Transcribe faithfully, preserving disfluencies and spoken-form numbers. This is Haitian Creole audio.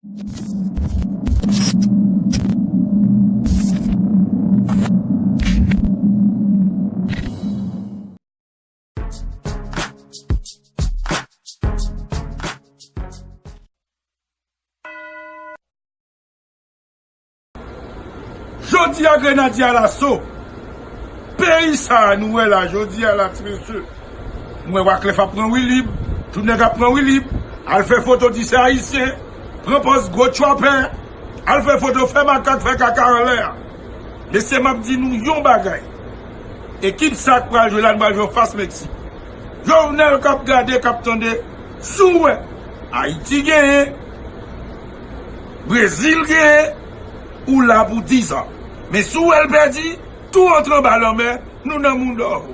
Jodi a Grenadye Alaso. Peyi sa a nou wè la jodi a la ti mesye. Mwen Waklef ap pran wilib, tout nèg ap pran wilib, al fè foto di se ayisyen, pran pòz gwo tchwapè, al fè foto fè makak fè kaka anlè a. Mesye m ap di nou yon bagay. Ekip sa k pral jwe la nou pral jwe anfas Meksik. Jovenel k ap gade k ap tande, si w wè Ayiti genyen, Brezil genyen, ou la pou dizan. Men si w wè l pèdi, tou antre anba lanmè, nou nan moun dòw.